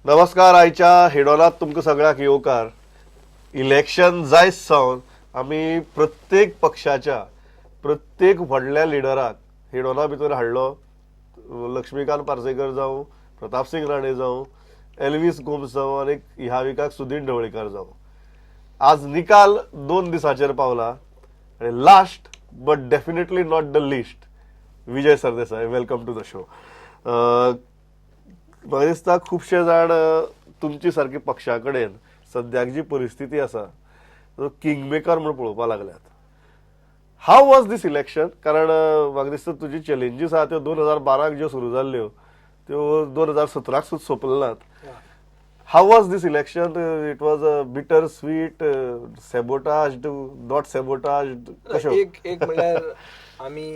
नमस्कार. आयच्या हेडॉनात तुमकां सगळ्यांक येवकार. इलेक्शन जायत सावन आमी प्रत्येक पक्षाच्या प्रत्येक व्हडल्या लिडराक हेडॉना भितर हाडलो. लक्ष्मीकांत पार्सेकर जावं, प्रतापसिंग राणे जावं, एल्वीस गोम्स जावं आनी ह्या विकाक सुदीन ढवळीकर जावं. आज निकाल 2 दिसाचेर पावला आनी last but definitely not the least, Vijay Sardesai, welcome to the show. म्हाका दिसता खुबशे जाण तुमची सारकी पक्षा कडेन सद्याक जी परिस्थिती आसा तो किंग मेकर म्हूण पळोवपाक लागल्यात. How was this election? कारण म्हाका दिसता तुजी चॅलेंजीस आहा त्यो 2012क ज्यो सुरू जाल्ल्यो त्यो 2017क सुद्दां सोंपले नात. How was this election? It was a bitter sweet, sabotage, not sabotage, कशें? एक एक म्हणल्यार आमी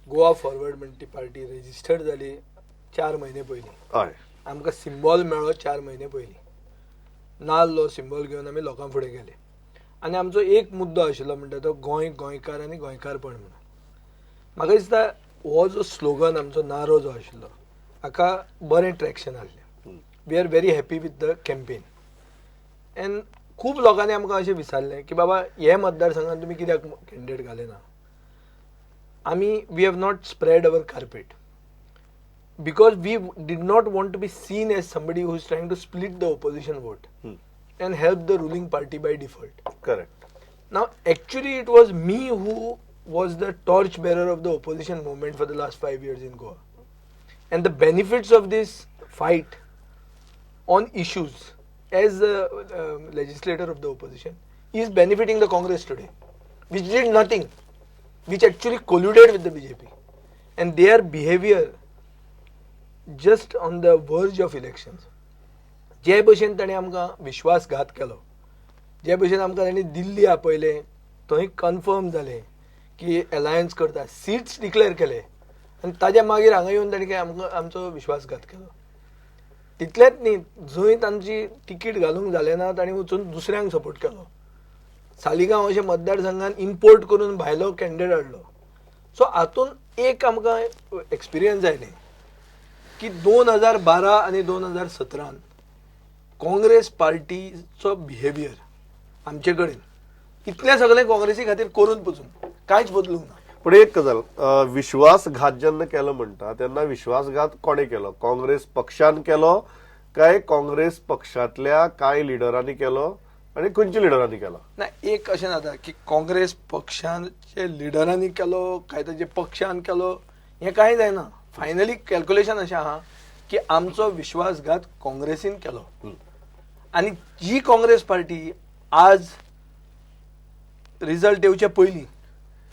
गोवा फॉरवर्ड म्हणटी पार्टी रजिस्टर्ड जाली 4 म्हयने पयलीं. आमकां सिंबॉल मेळ्ळो 4 म्हयने पयलीं. नाल्ल हो सिंबॉल घेवन आमी लोकां फुडें गेले आनी आमचो एक मुद्दो आशिल्लो म्हणटा तो गोंय, गोंयकार आनी गोंयकारपण म्हणून. म्हाका दिसता हो जो स्लोगन, आमचो नारो जो आशिल्लो, हाका बरें ट्रॅक्शन आसलें. We are very happy with the campaign and खूब लोकांनी आमकां अशें विचारलें की बाबा, हे मतदारसंघात तुमी कित्याक कॅन्डिडेट घाले ना? आमी we have not spread our carpet because we did not want to be seen as somebody who is trying to split the opposition vote and help the ruling party by default. Correct Now, actually, it was me who was the torch bearer of the opposition movement for the last 5 years in Goa. And the benefits of this fight on issues as a legislator of the opposition is benefiting the Congress today, which did nothing, which actually colluded with the BJP. And their behavior just on the verge of elections, जे भशेन ताणें आमकां विश्वासघात केलो, जे भशेन आमकां तांणी दिल्ली आपयलें, थंय confirm जालें की अलायन्स करता, सिट्स डिक्लेअर केले आनी ताज्या मागीर हांगा येवन ताणें आमकां आमचो विश्वासघात केलो. तितलेंच न्ही, जंय तांची तिकीट घालूंक जालें ना, तांणी वचून दुसऱ्यांक सपोर्ट केलो. सालिगांव अशें मतदारसंघान इम्पोर्ट करून भायलो कॅन्डिडेट हाडलो. सो हातून एक आमकां एक्सपिरियन्स आयलें की 2012 आनी 2017न काँग्रेस पार्टीचो बिहेवियर आमचे कडेन, इतलें सगळें काँग्रेसी खातीर करून पसून कांयच बदलूंक ना. पण एक गजाल, विश्वासघात जेन्ना केलो म्हणटा तेन्ना विश्वासघात कोणे केलो? काँग्रेस पक्षान केलो काय काँग्रेस पक्षांतल्या कांय लिडरांनी केलो आनी खंयच्या लिडरांनी केलो? ना, एक अशें जाता की काँग्रेस पक्षाचे लिडरांनी केलो काय ताजे पक्षान केलो हें कांय जायना. फायनली कॅल्क्युलेशन अशें आहा की आमचो विश्वासघात काँग्रेसीन केलो आनी जी काँग्रेस पार्टी आज रिजल्ट येवचे पयलीं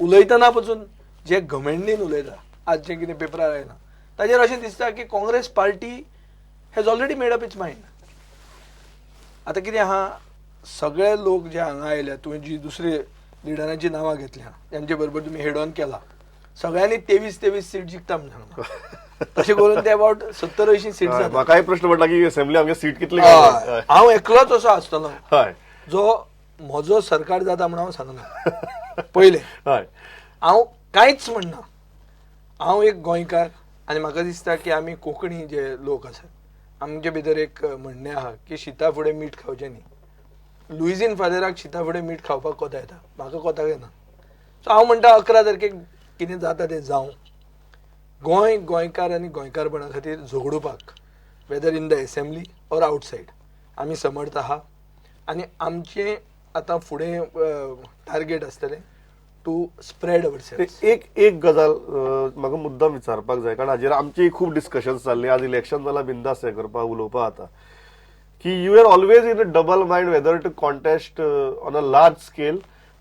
उलयतना पसून जे घमेंडीन उलयता, आज जें कितें पेपरार आयलां ताजेर अशें दिसता की Congress party has already made up its mind. आतां कितें आहा, सगळे लोक जे हांगा आयले, तुवें जी दुसरे लिडरांची नांवां घेतल्या, तांचे बरोबर तुमी हेड ऑन केला, सगळ्यांनी 23 23 सीट जिखता म्हण सांगलां. तशें करून ते अबाउट 70-80 सीट जाता. म्हाकाय प्रश्न पडला की असेंब्ली आमगे सीट कितली? हय. हांव एकलोच असो आसतलो जो म्हजो सरकार जाता म्हण हांव सांगना. पयलें हांव कांयच म्हणना. हांव एक गोंयकार आनी म्हाका दिसता की आमी कोंकणी जे लोक आसात, आमचे भितर एक म्हणणें आहा की शिता फुडें मीठ खावचें न्ही. लुईझीन फादराक शिता फुडें मीठ खावपाक कोता येता, म्हाका कोताक येना. सो हांव म्हणटा, 11 तारखेक कितें जाता तें जावं. गोंय, गोंयकार आनी गोंयकारपणा खातीर झगडुपाक, whether in the assembly or outside, आमी समर्थ आहा आनी आमचें आतां फुडें टार्गेट आसतलें टू स्प्रेड our self. एक एक गजाल म्हाका मुद्दाम विचारपाक जाय, कारण हाजेर आमची खूब डिस्कशन जाल्ली. आज इलेक्शन जालां, बिंदास हें करपाक उलोवपाक जाता की you are always in a double mind whether to contest on a large scale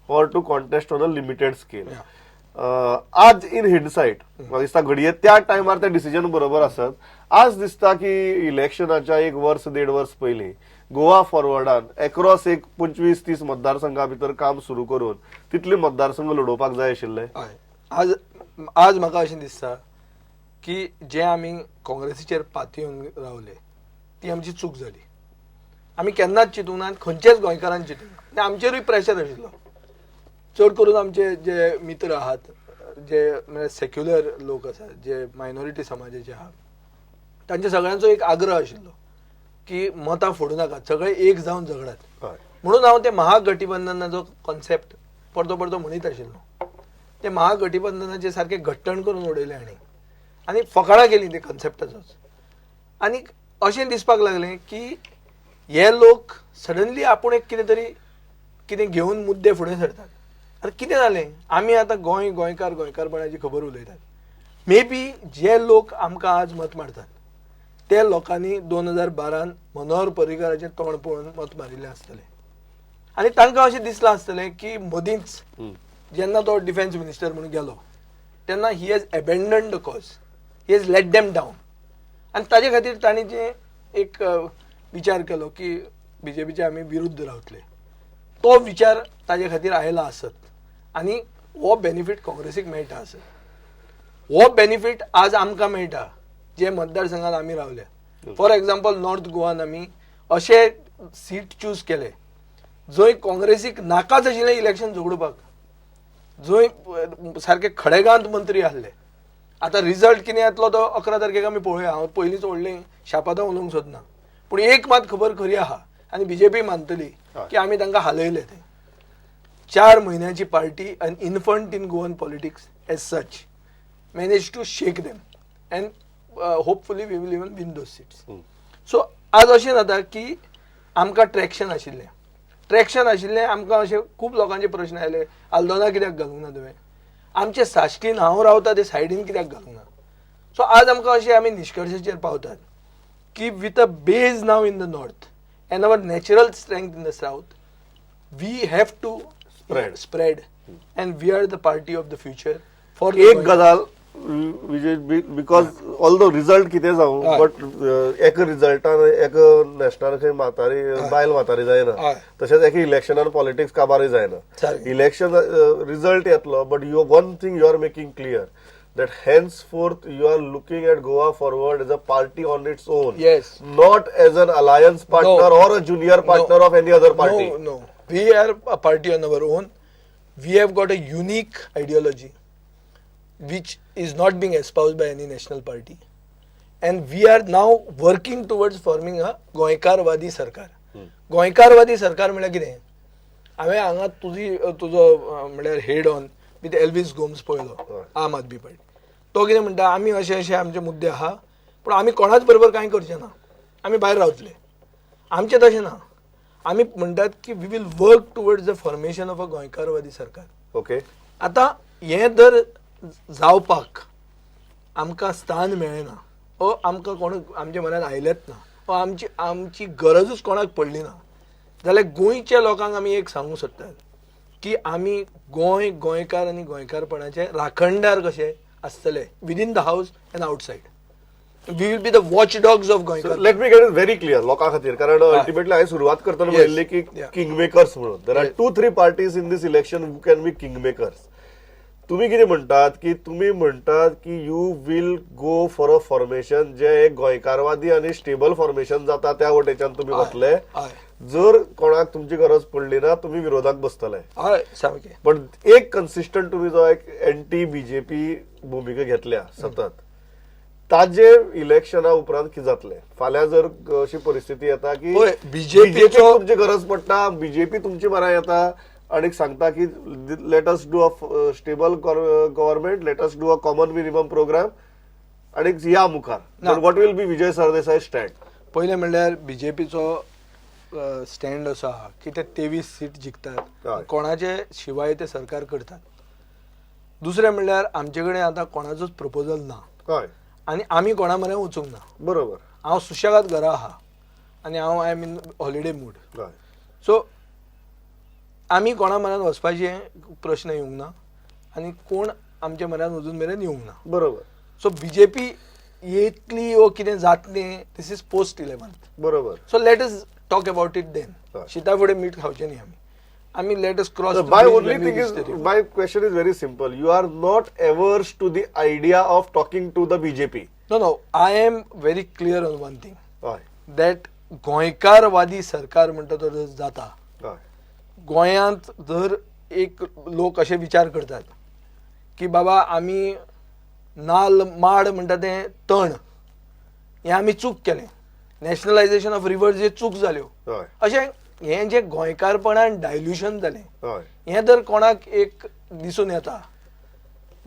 or to contest on a limited scale. आज इन हिंडसायट म्हाका दिसता घडये त्या टायमार ते डिसिजन बरोबर आसत. आज दिसता की इलेक्शनाच्या एक वर्स देड वर्स पयलीं गोवा फॉरवर्डान एक्रॉस एक 25-30 मतदारसंघा भितर काम सुरू करून तितले मतदारसंघ लढोवपाक जाय आशिल्ले. हय, आज आज म्हाका अशें दिसता की जे आमी काँग्रेसीचेर पातयेवन रावले ती आमची चूक जाली. आमी केन्नाच चिंतूंक ना, खंयच्याच गोंयकारान चिंतूंक ना आनी आमचेरूय प्रेशर आशिल्लो. चड करून आमचे जे मित्र आहात, जे म्हळ्यार सेक्युलर लोक आसात, जे मायनॉरिटी समाजाचे आहात, तांचे सगळ्यांचो एक आग्रह आशिल्लो. की मतां फोडूं नाकात, सगळे एक जावन झगडात. म्हणून हांव ते महागठबंधनाचो कॉन्सेप्ट परतो परतो म्हणीत आशिल्लो. ते महागठबंधनाचे सारकें घट्टण करून उडयलें हांणी आनी फकाणां केलीं ते कॉन्सेप्टाचोच. आनी अशें दिसपाक लागलें की हे लोक सडनली आपूण एक कितें तरी कितें घेवन मुद्दे फुडें सरतात. आतां कितें जालें, आमी आतां गोंय, गोंयकार, गोंयकारपणाची खबर उलयतात. मे बी जे लोक आमकां आज मत मारतात ते लोकांनी 2012न मनोहर पर्रीकाराचें तोंड पळोवन मत मारिल्लें आसतलें आनी तांकां अशें दिसलां आसतलें की मदींच जेन्ना तो डिफेन्स मिनिस्टर म्हणून गेलो तेन्ना he has abandoned the cause, he has let them down. आनी ताजे खातीर तांणी जे एक विचार केलो की बीजेपीचे आमी विरुद्ध रावतले, तो विचार ताजे खातीर आयला आसत आनी हो बेनिफीट काँग्रेसीक मेळटा आसत. हो बेनिफीट आज आमकां मेळटा जे मतदारसंघात आमी रावल्या. फॉर एग्जाम्पल, नॉर्थ गोवान आमी अशे सीट चूज केले जंय काँग्रेसीक नाकाच आशिल्लें इलेक्शन झगडुपाक, जंय सारके खडेगांत मंत्री आहले. आतां रिजल्ट कितें येतलो तो 11 तारखेक आमी पळोवया. हांव पयलींच व्हडलें शापादां उलोवंक सोदना, पूण एक मात खबर खरी आहा आनी बीजेपी मानतली की आमी तांकां हालयले. ते 4 म्हयन्याची party, an infant in Goan politics as such, manage to shake them and hopefully we will even win those seats. So आज अशें जाता की आमकां ट्रॅक्शन आशिल्लें, ट्रॅक्शन आशिल्लें. आमकां अशें खूब लोकांचे प्रश्न आयले, आल्दोना कित्याक घालूंक ना तुवें, आमचे साश्टीन हांव रावता ते सायडीन कित्याक घालूंक ना. सो आज आमकां अशें आमी निश्कर्शाचेर पावतात की with a base now in the north and our natural strength in the south, we have to Spread. Spread and we are the party of the future for एक गजाल Vijay, because all the result कितें जावं, but एका रिजल्टान एका national खंय म्हातारी बायल म्हातारी जायना. तशेंच एका इलेक्शनान पॉलिटिक्स काबारय जायना. इलेक्शन रिजल्ट येतलो, but you one thing you are making clear that henceforth you are looking at Goa Forward as a party on its own, Yes. not as an alliance partner No. or a junior partner No. of any other party. No. We are a party on our own. We have got a unique ideology which is not being espoused by any national party. And we are now working towards forming a गोंयकारवादी सरकार. गोंयकारवादी सरकार म्हळ्यार कितें? हांवें हांगा तुजी तुजो म्हळ्यार head on with Elvis Gomes पळयलो. आम आदमी पार्टी, तो कितें म्हणटा, आमी अशे अशे आमचे मुद्दे आहा, पूण आमी कोणाच बरोबर कांय करचे ना, आमी भायर रावतले. आमचें तशें ना. आमी म्हणटात की we will work towards the formation of a गोंयकारवादी सरकार. आतां हें जर जावपाक आमकां स्थान मेळ्ळें ना ओ आमकां कोण आमच्या मनात आयलेंच ना ओ आमची गरजूच कोणाक पडली ना जाल्यार गोंयच्या लोकांक आमी एक सांगूंक सोदतात की आमी गोंय, गोंयकार आनी गोंयकारपणाचे राखणदार कशे आसतले within the house and outside. We will be the watch dogs of गोंयकार. Let me get it very clear लोकां खातीर, कारण अल्टिमेटली हांवें सुरवात करतना म्हणिल्ली की किंग मेकर्स म्हणून there are two three parties in this election who can be king makers. तुम्ही कितें म्हणटात की तुम्ही म्हणटात की you will go for a formation जे एक गोंयकारवादी आनी स्टेबल फॉर्मेशन जाता त्या वटेच्यान तुमी वतले. जर कोणाक तुमची गरज पडली ना, तुमी विरोधाक बसतले. हय, सामकें. पण एक कन्सिस्टंट तुम्ही जो एक एंटी बीजेपी भुमिका घेतल्या सतत, ताजे इलेक्शना उपरांत कितें जातलें? फाल्यां जर अशी परिस्थिती येता की पळय, BJP BJP तुमची गरज पडटा, बीजेपी तुमची मरा येता आणि सांगता की let us do a stable government, let us do a common minimum program आणि या मुखार, what will be Vijay Sardesai stand? पयलें म्हणल्यार बीजेपीचो स्टँड असो आहा की ते 23 सीट जिखतात, कोणाचे शिवाय ते सरकार करतात. दुसरें म्हणल्यार आमचे कडेन आतां कोणाचोच प्रपोजल ना आनी आमी कोणा म्हऱ्यान वचूंक ना. हांव सुशेगाद घरा आहा आनी हांव I am in holiday mood. So आमी कोणा म्हऱ्यान वचपाचे प्रश्न येवंक ना आनी कोण आमच्या म्हऱ्यान अजून मेरेन येवंक ना. सो बीजेपी येतली वो कितें जातलें, this is post 11th. So let us talk about it then. शिता फुडें मीठ खावचें न्ही आमी let us cross. My only thing is, my question is very simple. You are not averse to the idea of talking to the BJP. No, I am very clear on one thing, that गोंयकारवादी सरकार म्हणटा तो जर जाता, गोंयांत जर एक लोक अशे विचार करतात की बाबा आमी नाल्ल माड म्हणटा तें तण हें आमी चूक केलें. नॅशनलायझेशन ऑफ रिवर्स जे चूक जाल्यो, अशें हें जें गोंयकारपणान डायल्युशन जालें, हें जर कोणाक एक दिसून येता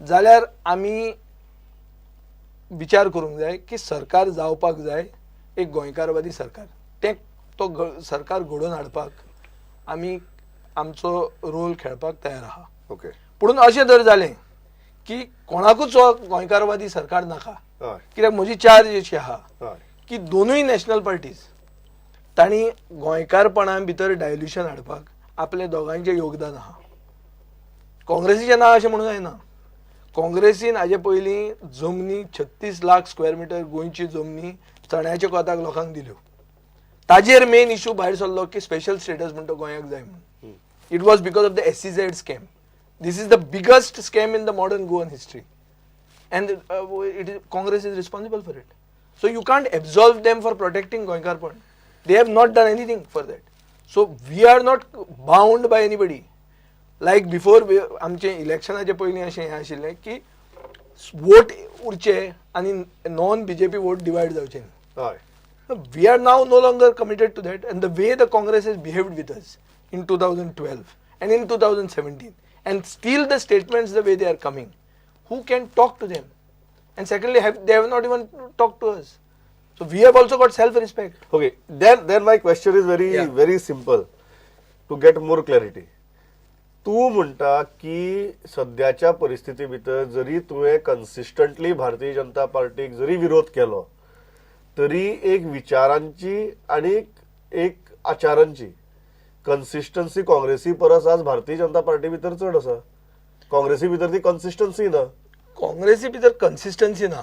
जाल्यार आमी विचार करूंक जाय की सरकार जावपाक जाय एक गोंयकारवादी सरकार. तें तो सरकार घडोवन हाडपाक आमी आमचो रोल खेळपाक तयार आहा. पुणून अशें जर जालें की कोणाकूच हो गोंयकारवादी सरकार नाका, कित्याक म्हजी चार्ज अशी आहा की दोनूय नॅशनल पार्टीज तांणी गोंयकारपणा भितर डायल्युशन हाडपाक आपलें दोगांयचें योगदान आहा. काँग्रेसीचें ना अशें म्हणूंक जायना. काँग्रेसीन हाजे पयलीं जमनी 36 लाख स्क्वेअर मिटर गोंयची जमनी चण्याच्या कोताक लोकांक दिल्यो. ताजेर मेन इशू भायर सरलो की स्पेशल स्टेटस म्हणटा गोंयाक जाय म्हणून. It was because of the SEZ scam. This is the biggest scam in the modern Goan history, and it is Congress is responsible for it. So you can't absolve them for protecting गोंयकारपण. They have not done anything for that. So we are not bound by anybody. Like before, आमचे इलेक्शनाचे पयलीं अशें हें आशिल्लें की vote उरचे आनी non BJP vote divide जावचे न्ही. We are now no longer committed to that, and the way the Congress has behaved with us in 2012 and in 2017, and still the statements, the way they are coming, who can talk to them? And secondly, they have not even talked to us. So we have also got self-respect. Okay, then my question is very very simple to get more clarity. तूं म्हणटा की सद्याच्या परिस्थिती भितर जरी तुवें consistently Bharatiya Janata पार्टीक जरी विरोध केलो तरी एक विचारांची आणि एक आचारांची कन्सिस्टन्सी काँग्रेसी परस आज भारतीय जनता पार्टी भितर चड आसा. काँग्रेसी भितर ती कन्सिस्टन्सी ना. काँग्रेसी भितर कन्सिस्टन्सी ना,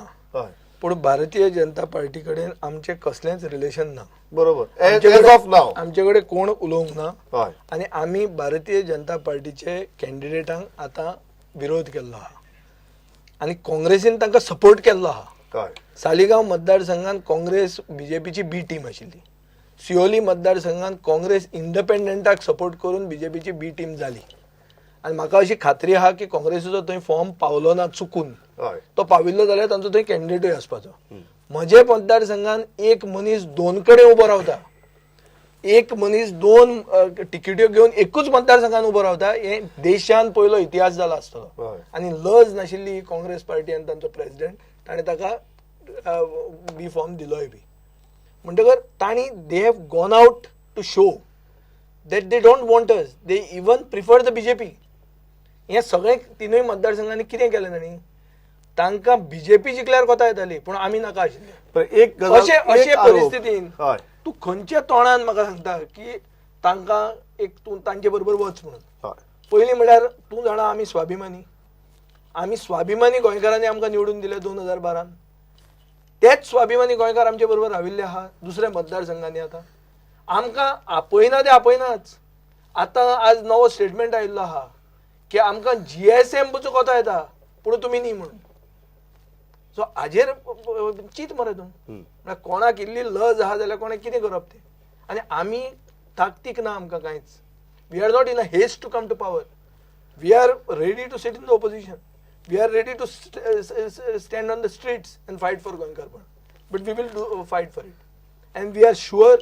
पूण भारतीय जनता पार्टी कडेन आमचें कसलेंच रिलेशन ना. बरोबर, एज ऑफ नाव. आमचे कडेन कोण उलोवंक ना आनी आमी भारतीय जनता पार्टीचे कॅन्डिडेटांक आतां विरोध केल्लो आहा आनी काँग्रेसीन तांकां सपोर्ट केल्लो आहा. सालिगांव मतदारसंघात काँग्रेस बीजेपीची बी टीम आशिल्ली. सिओली मतदारसंघात काँग्रेस इंडिपेंडंटाक सपोर्ट करून बीजेपीची बी टीम जाली आनी म्हाका अशी खात्री आहा की काँग्रेसीचो थंय फॉर्म पावलो ना चुकून. तो पाविल्लो जाल्यार तांचो थंय कॅन्डिडेटूय आसपाचो. म्हजे मतदारसंघात एक मनीस दोन कडेन उबो रावता, एक मनीस दोन तिकिट्यो घेवन एकूच मतदारसंघात उबो रावता, हे देशान पयलो इतिहास जाला आसतलो. आनी लज नाशिल्ली ही काँग्रेस पार्टी आनी तांचो प्रेसिडेंट, ताणें ताका बी फॉर्म दिलोय बी. म्हणटकर तांणी they have gone out to show that they don't want us, they even prefer the BJP. हें सगळें तिनूय मतदारसंघांनी कितें केलें तांणी, तांकां बीजेपी जिखल्यार कोता येताली, पूण आमी नाका आशिल्ले. पण एक गजाल, अशे एक अशे आरोप. परिस्थितीन तूं खंयच्या तोंडान म्हाका सांगता की तांकां एक तूं तांचे बरोबर वच म्हणून? पयलीं म्हळ्यार तूं जाणा, आमी स्वाभिमानी, आमी स्वाभिमानी गोंयकारांनी आमकां निवडून दिले 2012न. तेच स्वाभिमानी गोंयकार आमचे बरोबर राविल्ले आहा दुसऱ्या मतदारसंघांनी. आतां आमकां आपयना ते आपयनाच. आतां आज नवो स्टेटमेंट आयिल्लो आहा की आमकां जीएसएम पसून कोता येता, पूण तुमी न्ही म्हणून. सो हाजेर चीत मरे तूं. म्हळ्यार कोणाक इल्ली लज आहा जाल्यार कोणें कितें करप तें. आनी आमी ताकतीक ना आमकां कांयच. We are not in a haste to come to power. We are ready to sit in the opposition. We are ready to stand on the streets and fight for गोंयकारपण, but we will do fight for it, and we are sure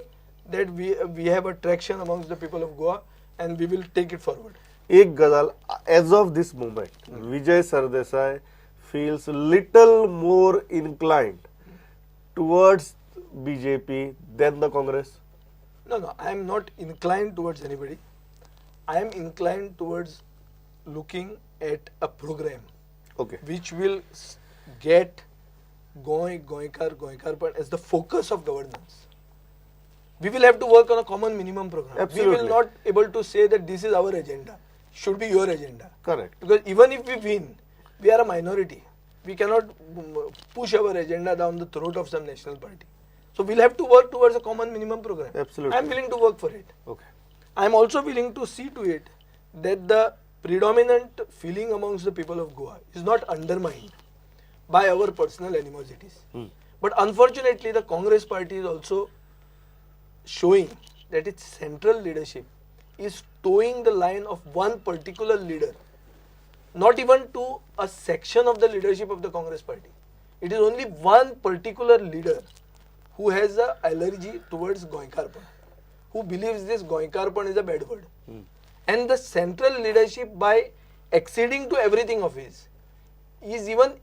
that we have a traction amongst the people of Goa and we will take it forward. एक गजाल, as of this moment Vijay Sardesai feels little more inclined towards BJP than the Congress. No, I am not inclined towards anybody. I am inclined towards looking at a program which will get Goy, Goykar, Goykarpan as the focus of governance. We will have to work on a common minimum program. We will not able to say that this is our agenda, should be your agenda. Correct. Because even if we win, we are a minority. We cannot push our agenda down the throat of some national party. So we'll have to work towards a common minimum program. I am willing to work for it. I am also willing to see to it that the predominant feeling amongst the people of Goa is not undermined by our personal animosities. But unfortunately, the Congress party is also showing that its central leadership is towing the line of one particular leader, not even to a section of the leadership of the Congress party. It is only one particular leader who has a allergy towards गोंयकारपण, who believes this गोंयकारपण is a bad word. And the central leadership, by acceding to everything of his, is even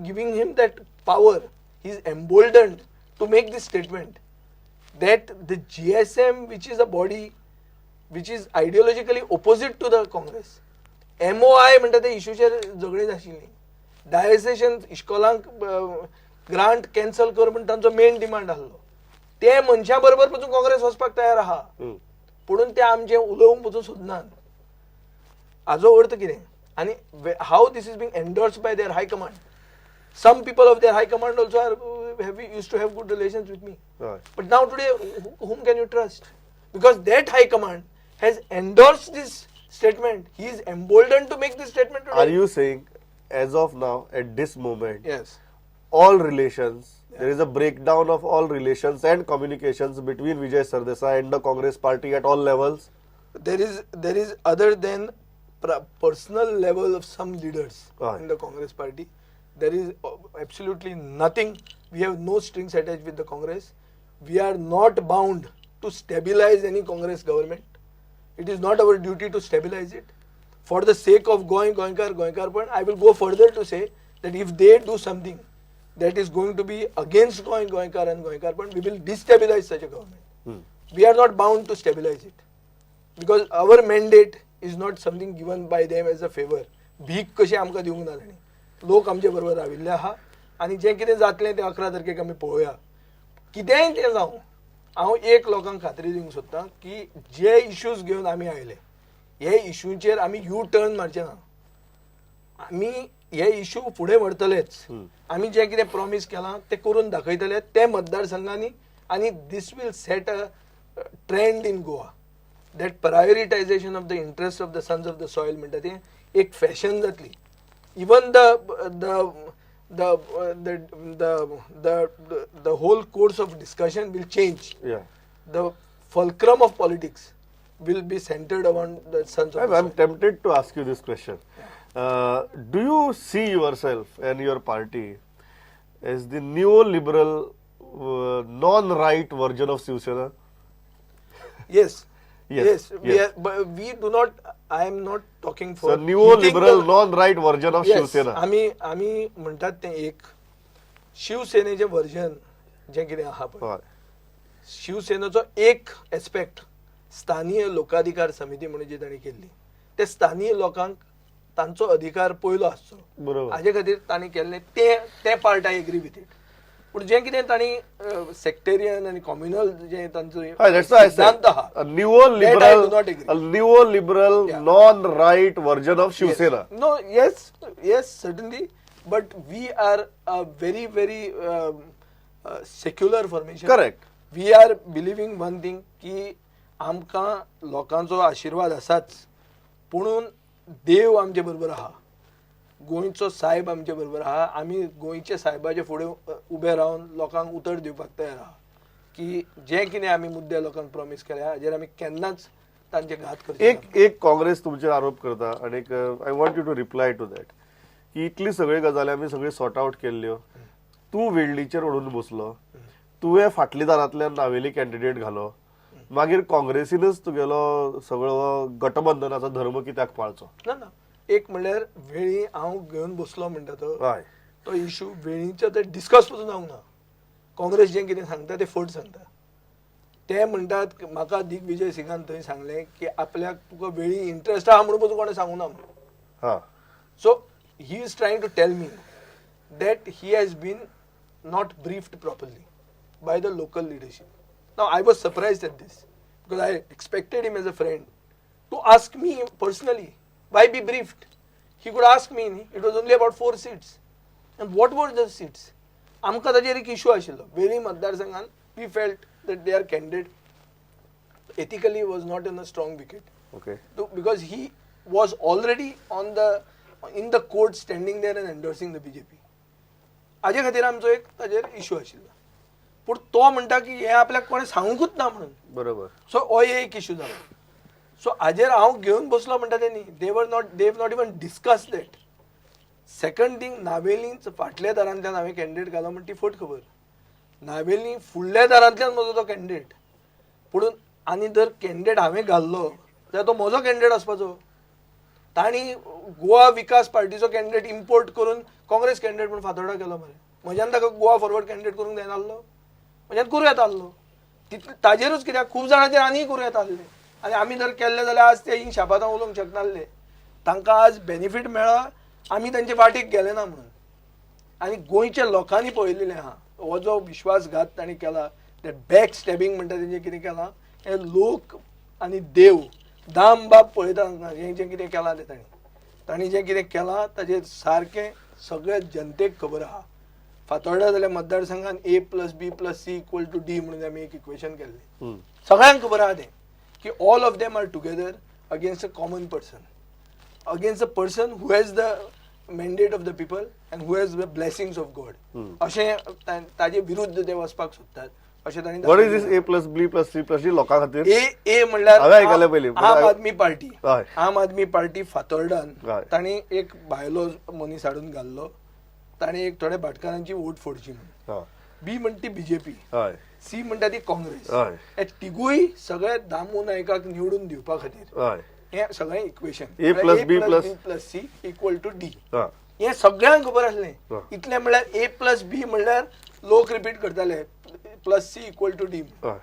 giving him that power. He is emboldened to make this statement that the GSM, which is a body which is ideologically opposite to the Congress, MOI म्हणटा ते इशूचेर झगडीं आशिल्लीं, डायसेशन इश्कोलांक grant cancel कर म्हण तांचो main demand आसलो, ते मनशां बरोबर पसून काँग्रेस वचपाक तयार आहा, पुणून ते आमचें उलोवंक पसून सोदनात. हाजो अर्थ कितें आनी how this is being endorsed by their high command. Some people of their high command also are have used to have good relations with me. But now today, whom can you trust? Because that high command has endorsed this statement. He is emboldened to make this statement today. Are you saying, as of now, at this moment, Yes. all relations, there is a breakdown of all relations and communications between Vijay Sardesai and the Congress party at all levels? There is other than personal level of some leaders in the Congress party, there is absolutely nothing. We have no strings attached with the Congress. We are not bound to stabilize any Congress government. It is not our duty to stabilize it. For the sake of Goa, Goenkar, Goenkarpan, I will go further to say that if they do something that is going to be against Goa, Goenkar and Goenkarpan, we will destabilize such a government. We are not bound to stabilize it, because our mandate is not something given by them as a favor. भीक कशी आमकां दिवंक ना तांणी. लोक आमचे बरोबर राविल्ले आहा आनी जें कितें जातलें तें 11 तारखेक आमी पळोवया. कितेंय तें जावं, हांव एक लोकांक खात्री दिवंक सोदतां की जे इश्यूज घेवन आमी आयले हे इश्यूचेर आमी यू टर्न मारचे ना. आमी हे इश्यू फुडें व्हरतलेच. आमी जें कितें प्रॉमीस केलां तें करून दाखयतले ते मतदारसंघांनी आनी this will set a trend in Goa, that prioritization of the interest of the sons of the soil म्हणटा तें एक फॅशन जातली. Even the whole course of discussion will change. The fulcrum of politics will be centered around the sons of I'm, the I'm soil. Tempted to ask you this question. Do you see yourself and your party as the neoliberal, non-right version of Shiv Sena? Yes. Yes, Yes. We yes. are, but we do not. I am not talking for So neoliberal, hitting the- non-right version of Yes, Shiv Sena. आमी आमी म्हणटात तें एक शिवसेनेचें version जें कितें आहा पळय, शिवसेनेचो एक एस्पेक्ट स्थानीय लोकाधिकार समिती म्हणून जी तांणी केल्ली, ते स्थानीय लोकांक तांचो अधिकार पयलो आसचो हाजे खातीर तांणी केल्लें तें part I agree with it. पूण जें कितें तांणी सेक्टेरियन आनी कॉम्युनल जें तांचो Hi, that's why I said सिद्धांत आहा, a that I do neoliberal, not agree. A neoliberal, Yeah. non-right version of Shiv Yes. Sena. No, yes, certainly. But we are a very, very secular formation. Correct. We are believing one thing की आमकां लोकांचो आशिर्वाद आसाच, पुणून देव आमचे बरोबर आहा, गोंयचो सायब आमचे बरोबर आहा. आमी गोंयच्या सायबाचे फुडें उबे रावन लोकांक उतर दिवपाक तयार आहा की जे कितें आमी मुद्दे लोकांक प्रॉमीस केल्या हाजेर आमी केन्नाच तांचे घात करचे एक एक काँग्रेस तुमचेर आरोप करता आनी I want you to reply to that की इतली सगळी गजाली आमी सगळी सॉर्ट आउट केल्ल्यो, तूं वेळ्ळीचेर ओडून बसलो, तुवें फाटल्या दारांतल्यान नावेली कॅन्डिडेट घालो, मागीर काँग्रेसीनच तुगेलो सगळो गटबंधनाचो धर्म कित्याक पाळचो? ना ना, एक म्हणल्यार वेळी हांव घेवन बसलो म्हणटा तो तो इशू वेळीचो ते डिस्कस पसून जावंक ना. काँग्रेस जें कितें सांगता तें फट सांगता. ते म्हणटात म्हाका दिग्विजय सिंगान थंय सांगलें की आपल्याक तुका वेळी इंट्रस्ट आहा म्हणून पसून कोणें सांगूं ना म्हणून. So he is trying to tell me that he has been not briefed properly by the local leadership. Now I was surprised at this because I expected him as a friend to ask me personally. Why be briefed? He could ask me. It was only about 4 seats. And what were the seats? आमकां ताजेर एक issue आशिल्लो. वेळी मतदारसंघान we felt that their candidate ethically was not in a strong wicket. Because he was already on the in the court standing there and endorsing the BJP. हाजे खातीर आमचो एक ताजेर इशू आशिल्लो. पूण तो म्हणटा की हें आपल्याक कोणें सांगूंकूच ना म्हणून. सो हो एक इशू जालो. सो हाजेर हांव घेवन बसलो म्हणटा ते न्ही, they have not even discuss that. Second thing, नावेलींच फाटल्या दारांतल्यान हांवें कॅन्डिडेट घालो म्हण ती फट खबर. नावेली फुडल्या दारांतल्यान म्हजो तो कॅन्डिडेट. पुणून आनी जर कॅन्डिडेट हांवें घाल्लो जाल्यार तो म्हजो कॅन्डिडेट आसपाचो. तांणी गोवा विकास पार्टीचो कॅन्डिडेट इम्पोर्ट करून काँग्रेस कॅन्डिडेट म्हूण फातोर्डा केलो मरे. म्हज्यान ताका गोवा फॉरवर्ड कॅन्डिडेट करूंक जायना आसलो? म्हज्यान करूं येता आसलो. तितले ताजेरूच कित्याक खूब जाणांचेर आनीक करूं येता आसलें. आनी आमी जर केल्ले जाल्यार आज ते हिंग शापातां उलोवंक शकनासले. तांकां आज बेनिफीट मेळ्ळा आमी तांचे वाटेक गेले ना म्हणून. आनी गोंयच्या लोकांनी पळयलेलें आहा हो जो विश्वासघात तांणी केला, ते बॅक स्टॅबिंग म्हणटा तेंचें कितें केलां हें लोक आनी देव दामबाब पळयता तांकां. हें जें कितें केलां तें तांणी तांणी जें कितें केलां ताजेर सारकें सगळ्या जनतेक खबर आहा. फातोर्डा जाल्यार मतदारसंघान A plus B plus C equal to D म्हणून आमी एक इक्वेशन केल्लें. सगळ्यांक खबर आहा तें की all of them are together against a common person, against a person who has the mandate of the people and who has the blessings of God. अशें ताजे विरुद्ध ते वचपाक सोदतात अशें तांणी. What is this A plus B plus C plus D लोकां खातीर? ए ए म्हणल्यार हांवें आयकलें पयलीं. आम आदमी पार्टी. हय. आम आदमी पार्टी फातोर्डान हय. तांणी एक भायलो मनीस हाडून घाल्लो, तांणी एक थोड्या भाटकारांची वोट फोडची म्हणून. बी म्हणटा ती बीजेपी, हय सी म्हणटा ती काँग्रेस. हय. हे तिगूय सगळे दामू नायकाक निवडून दिवपा खातीर हय हे सगळें equation. A plus B plus- B plus C equal to D. हय हें सगळ्यांक खबर आसलें. हा. इतलें म्हणल्यार ए प्लस बी म्हणल्यार लोक रिपीट करताले plus C equal to D. हय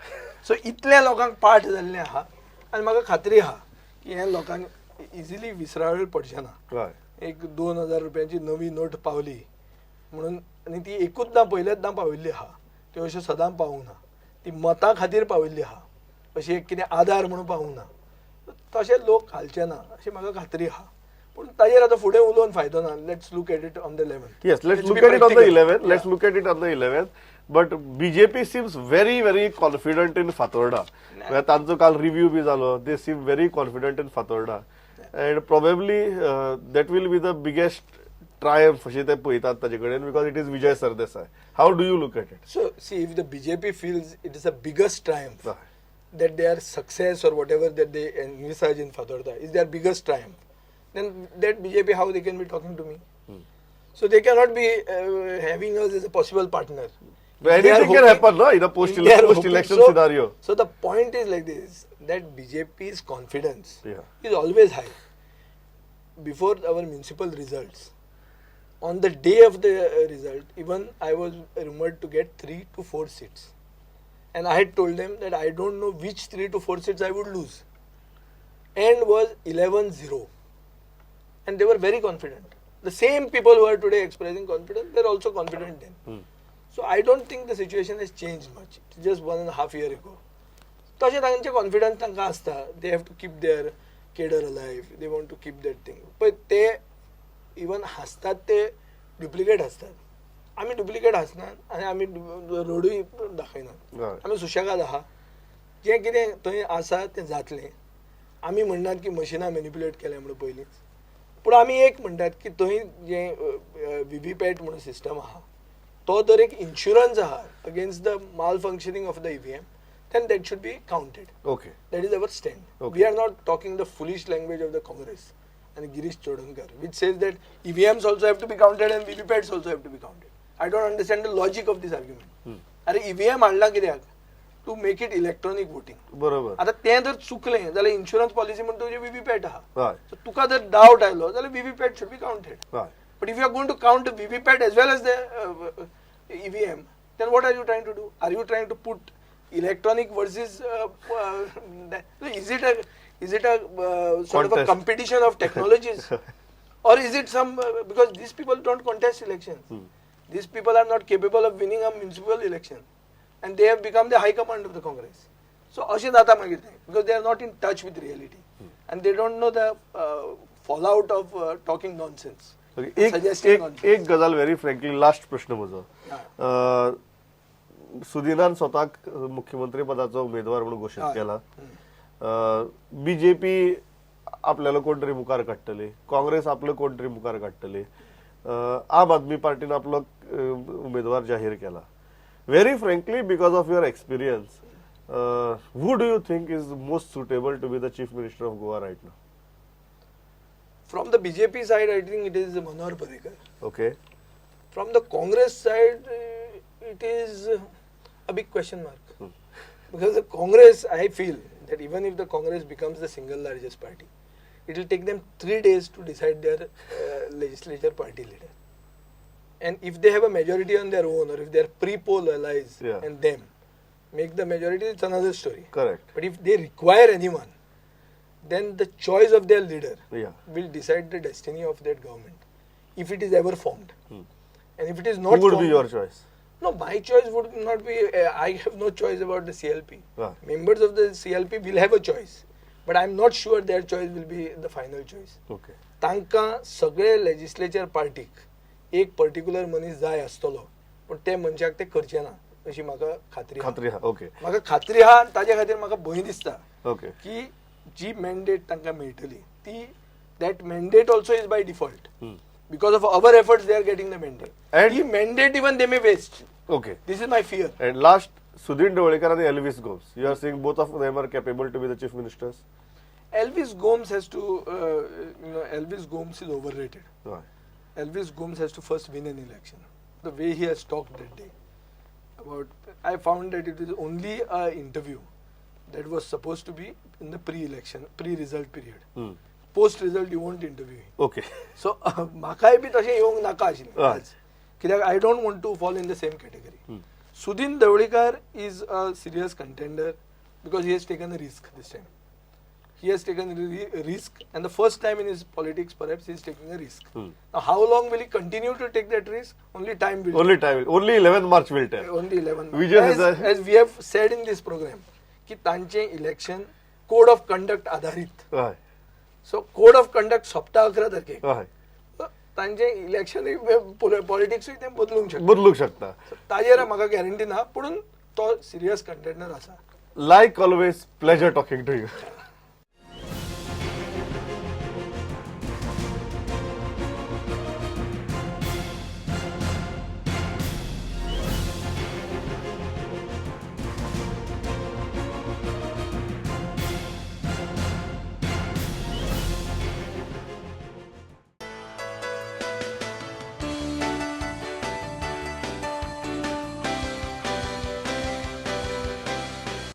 सो इतल्या लोकांक पाठ जाल्लें आहा आनी म्हाका खात्री आहा की हें लोकांक इजिली विसरावेळ पडचें ना. हय एक 2000 रुपयांची नवी नोट पावली म्हणून, आनी ती एकूच ना पयलेच ना पाविल्ली आहा, त्यो अश्यो सदां पावूंक ना, ती मतां खातीर पाविल्ली आहा, अशी एक कितें आदार म्हणून पावूंक ना. तशें लोक घालचे ना अशी म्हाका खात्री आहा. पूण ताजेर आतां फुडें उलोवन फायदो ना. Let's look at it on the 11th. Yes, let's look at it on the 11th. Let's look at it on the 11th. But BJP seems very, very confident in Fatorda. म्हणजे तांचो काल रिव्ह्यू बी जालो. They seem very confident in Fatorda. And probably that will be the biggest triumph अशें ते पळयतात ताजे कडेन because it is Vijay Sardesai. How do you look at it? So, see, if the BJP feels it is the biggest triumph, that their success or whatever that they envisage in Fatorda is their biggest triumph, then that BJP, how they can be talking to me? So they cannot be having us as a possible partner. But They are anything can hoping- happen, no? In a they are post-election hoping- scenario. So the point is like this, that BJP's confidence Yeah. is always high. Before our municipal results, on the day of the result, even I was rumored to get 3 to 4 seats. And I had told them that I don't know which 3 to 4 seats I would lose. End was 11-0. And they were very confident. The same people who are today expressing confidence, they are also confident then. So I don't think the situation has changed much. It's just 1.5 year ago. तशें तांचे confidence तांकां आसता. They have to keep their cadre alive, they want to keep that thing. पळय ते even हांसतात ते duplicate हांसतात. आमी डुप्लिकेट हांसनात आनी आमी रोडूय दाखयनात. हय. आमी सुशेगाद आहा. जें कितें थंय आसा तें जातलें. आमी म्हणनात की मशिनां मॅनिपुलेट केल्या म्हणून पयलींच, पूण आमी एक म्हणटात की थंय जें व्हीव्हीपॅट म्हणून सिस्टम आहा तो जर एक इन्शुरन्स आहा against the malfunctioning of the EVM, then that should be counted. Okay. That is our stand. Okay. We are not talking the foolish language of the Congress and Girish Chodankar, which says that EVMs also have to be counted and VVPATs also have to be counted. I don't understand the logic of this argument. अरे EVM हाडला कित्याक? To make it electronic voting. बरोबर. आता तें जर चुकलें जाल्यार insurance policy म्हणटा तुजें VVPAT आहा. हय. So तुका जर डावट आयलो जाल्यार VVPAT should be counted. हय. But if you are going to count the VVPAT as well as the EVM, then what are you trying to do? Are you trying to put electronic versus is it a sort of a Contest. competition of technologies, or is it some because these people don't contest elections. These people are not capable of winning a municipal election, and they have become the high command of the Congress. So अशें जाता मागीर तें, because they are not in touch with reality, and they don't know the fallout of talking nonsense. एक Suggesting एक nonsense. एक गजाल very frankly last प्रश्न म्हजो. सुदिनान स्वताक मुख्यमंत्री पदाचो उमेदवार म्हणून घोशीत हय. केला. बीजेपी आपल्याला कोण तरी मुखार काडटली, काँग्रेस आपलो कोण तरी मुखार काडटली, आम आदमी पार्टीन आपलो उमेदवार जाहीर केला. Very frankly, because of your experience, who do you think is most suitable to be the chief minister of Goa right now? From the BJP side, I think it is Manohar Parrikar. Okay. From the Congress side, it is A big question mark. Because the Congress, I feel that even if the Congress becomes the single largest party, it will take them 3 days to decide their legislature party leader. And if they have a majority on their own, or if their pre-poll allies and them make the majority, it's another story. Correct. But if they require anyone, then the choice of their leader will decide the destiny of that government, if it is ever formed. And if it is not Who would be formed, your choice? No, my choice would not be. I have no choice about the CLP. Members of the CLP will have a choice, but I am not sure their choice will be the final choice. तांकां सगळे legislature पार्टीक एक particular मनीस जाय आसतलो, पूण ते मनशाक ते करचे ना अशी म्हाका खात्री आहा. खात्री आहा, ओके. म्हाका खात्री आहा आनी ताजे खातीर म्हाका भंय दिसता की जी मॅन्डेट तांकां मेळटली ती, that mandate also is by default. Because of our efforts they are getting the mandate. And he mandate even they may waste. This is my fear. And last, Sudin Dhavalikar आणि Elvis Gomes. You are saying both of them are capable to be the chief ministers? Elvis Gomes has to, Elvis Gomes is overrated. Elvis Gomes has to first win an election. The way he has talked that day about, I found that it is only a interview that was supposed to be in the pre-election, pre-result period. Post-result, you won't interview him. So, म्हाकाय बी तशें येवंक नाका आशिल्लें आज, कित्याक I don't want to fall in the same category. Sudin Dhavalikar is a serious contender because he has taken a risk this time. He has taken a risk, and the first time in his politics perhaps he is taking a risk. Now, how long will he continue to take that risk? Only time will Only time, only 11 March will tell. Only 11 March. Vijay As we have said in this program, की तांचे election code of conduct आधारीत. So code of conduct सोंपता 11 तारखेक. तांचे election पॉलिटिक्सूय ते बदलूंक शकता. बदलूंक शकता. So, ताजेर म्हाका गॅरंटी ना, पूण तो सिरियस कंटेंडर आसा. Like always, pleasure talking to you.